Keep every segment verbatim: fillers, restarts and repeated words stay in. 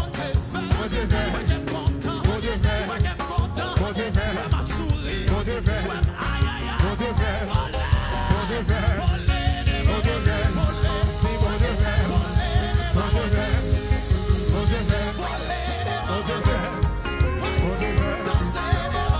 Bondye fè. Bondye fè. Sou kè m kontan. Bondye fè. Sou kè m kontan. Bondye fè. Sou kè m ap souri. Bondye fè. Sou kè m ayayay. Bondye fè. Vole. Bondye fè. Vole devan Bondye fè. Bondye fè. Vole devan Bondye fè. Bondye fè. Vole devan Bondye fè. Danse devan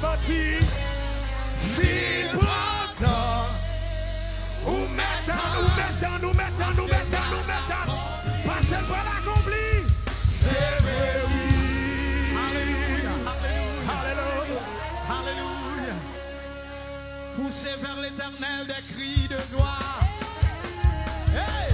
Manti. Si l pran tan, ou mèt tann, ou mèt tann, ou mèt tann, ou mèt tann, ou mèt tann. Paske l pral akonpli. Se vre, wi. Alelouya, alelouya, alelouya. Pousser vers l'Éternel des cris de joie. Hey!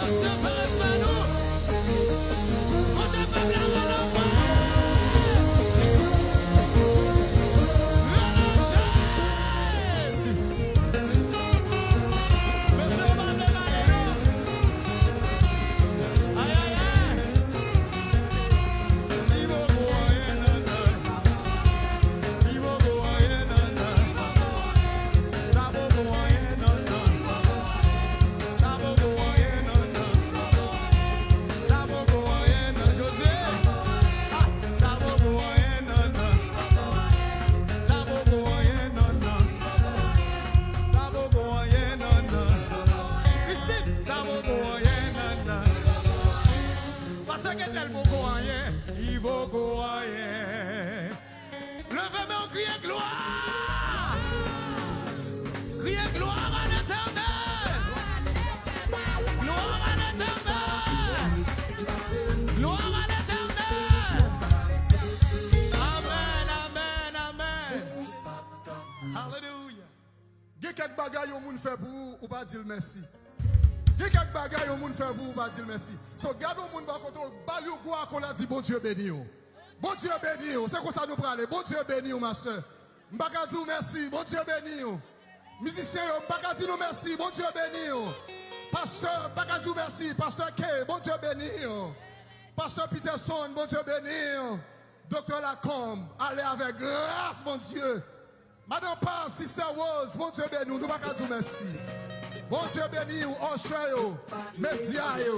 Mesye, pa respè nou. Kote pèp la, rele mwen. Rele Jezi. Mesye, yo pa vle pale non. Ay, ay, ay. Li poko anyen, non, non. Li poko anyen, non, non. Sa poko anyen, non, non. Sa poko anyen, non, non. Sa poko anyen, non, Jose. Ah, sa poko anyen, non, non. Sa poko anyen, non, non. Sa poko anyen, non, non. Christine, sa poko anyen, non, non. Paske lè l poko anyen, li poko anyen. Leve men w, kriye glwa! Kriye gloire à l'Éternel! Gloire à l'Éternel! Gloire à l'Éternel! Amen, amen, amen. Hallelujah. Gen kèk bagay yon moun fè pou ou, ou pa di l mèsi. Gen kèk bagay yon moun fè pou ou, ou pa di l mèsi. So, gade yon moun bò kote w, ba l yon gwo akolad, di, Bondye beni w. Bondye beni w. Se konsa nou prale. Bondye beni w, ma sè. M pa ka di w mèsi. Bondye beni w. Mizisyen yo, m pa ka di nou mèsi. Bondye beni w. Pastè, m pa ka di w mèsi. Pastè K, Bondye beni w. Pastè Peterson, Bondye beni w. Doktè Lacombe, ale avèk gras Bondye. Madan Paz, Sister Rose, Bondye beni w, nou pa ka di w mèsi. Bondye beni w, usher yo, medya yo.